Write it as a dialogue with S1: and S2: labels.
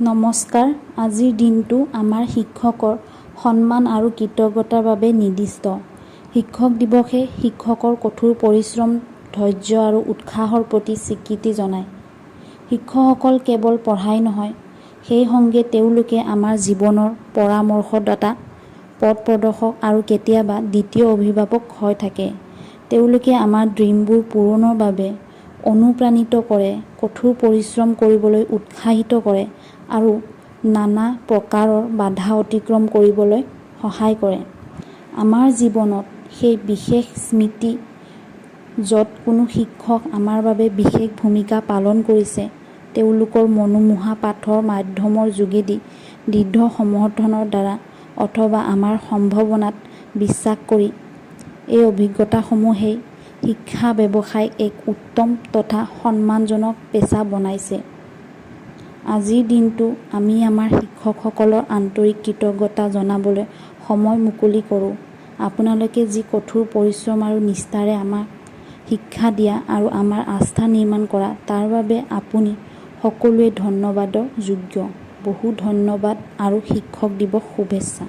S1: নমস্কাৰ, আজিৰ দিনটো আমাৰ শিক্ষকৰ সন্মান আৰু কৃতজ্ঞতাৰ বাবে নিৰ্দিষ্ট। শিক্ষক দিৱসে শিক্ষকৰ কঠোৰ পৰিশ্ৰম, ধৈৰ্য আৰু উৎসাহৰ প্ৰতি স্বীকৃতি জনায়। শিক্ষকসকল কেৱল পঢ়াই নহয়, সেই সংগে তেওঁলোকে আমাৰ জীৱনৰ পৰামৰ্শদাতা, পথ প্ৰদৰ্শক আৰু কেতিয়াবা দ্বিতীয় অভিভাৱক হৈ থাকে। তেওঁলোকে আমাৰ ড্ৰীমবোৰ পূৰণৰ বাবে অনুপ্ৰাণিত কৰে, কঠোৰ পৰিশ্ৰম কৰিবলৈ উৎসাহিত কৰে আৰু নানা প্ৰকাৰৰ বাধা অতিক্ৰম কৰিবলৈ সহায় কৰে। আমাৰ জীৱনত সেই বিশেষ স্মৃতি য'ত কোনো শিক্ষক আমাৰ বাবে বিশেষ ভূমিকা পালন কৰিছে, তেওঁলোকৰ মনোমোহা পাঠৰ মাধ্যমৰ যোগেদি, দৃঢ় সমৰ্থনৰ দ্বাৰা অথবা আমাৰ সম্ভাৱনাত বিশ্বাস কৰি। এই অভিজ্ঞতাসমূহেই শিক্ষা ব্যৱসায়ক এক উত্তম তথা সন্মানজনক পেছা বনাইছে। আজিৰ দিনটো আমি আমাৰ শিক্ষকসকলৰ আন্তৰিক কৃতজ্ঞতা জনাবলৈ সময় মুকলি কৰোঁ। আপোনালোকে যি কঠোৰ পৰিশ্ৰম আৰু নিষ্ঠাৰে আমাক শিক্ষা দিয়া আৰু আমাৰ আস্থা নিৰ্মাণ কৰা, তাৰ বাবে আপুনি সকলোৱে ধন্যবাদৰ যোগ্য। বহু ধন্যবাদ আৰু শিক্ষক দিৱস শুভেচ্ছা।